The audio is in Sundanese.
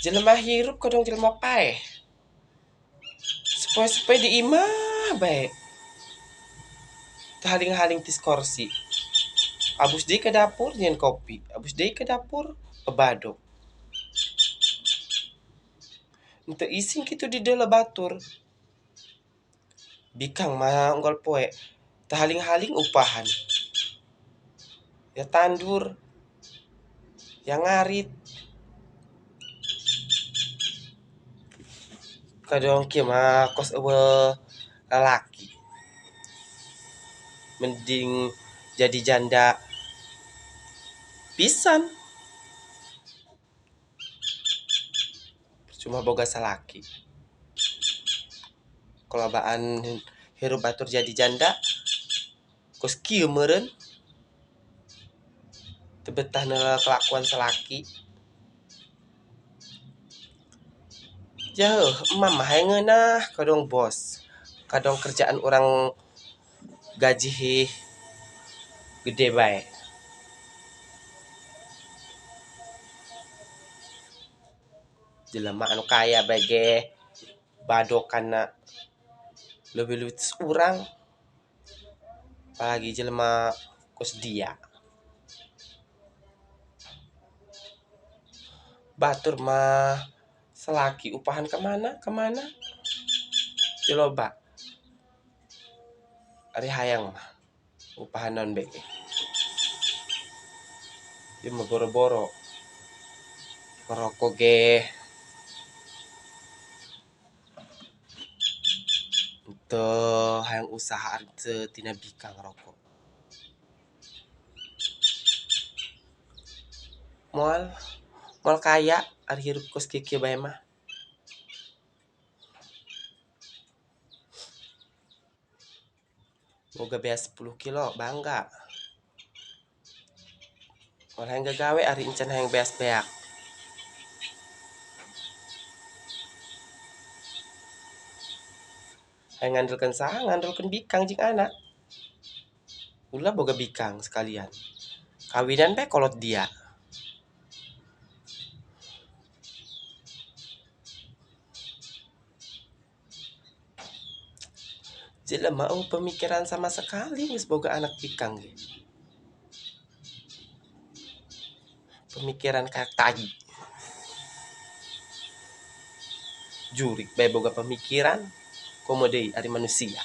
Jelema hirup kadang jelema paeh. Sepoi-sepoi di imah bae. Haling-haling tis korsi. Abus deui ka dapur nyieun kopi, abus deui ka dapur bebadog. Henteu ising kitu di deuleu batur. Bikang mah unggal poe tahaling-haling upahan. Ya tandur, ya ngarit. Kadang kieu mah kos eueuh lalaki. Mending jadi janda pisan. Percuma boga salaki. Kalobaan hirup batur jadi janda kos kieu meureun. Teu betah na kelakuan salaki. Jauh, emam mah hayang ngeunah kadang bos. Kadang kerjaan orang gaji gede bae. Jelema anu kaya bae ge badokanna leuwih-leuwih tis urang. Apalagi jelema kos dia. Batur mah selaki upahan kemana kemana loba ari hayang mah upahan naon bae ge. Ieu mah boro-boro ngaroko ge teu hayang usaha ari teu tina bikang ngaroko. Moal moal kaya ari hirup kos kieu-kieu bae mah. Boga beas 10 kilo bangga. Moal hayang gagawe ari encan hayang beas beak. Hayang ngandelkeun saha? Ngandelkeun bikang jeung anak. Ulah boga bikang sekalian. Kawinan bae kolot dia. Jelema eueuh pemikiran sama sekali geus boga anak bikang ge. Pemikiran kayak tai. Jurik bae boga pemikiran, komo deui ari manusia.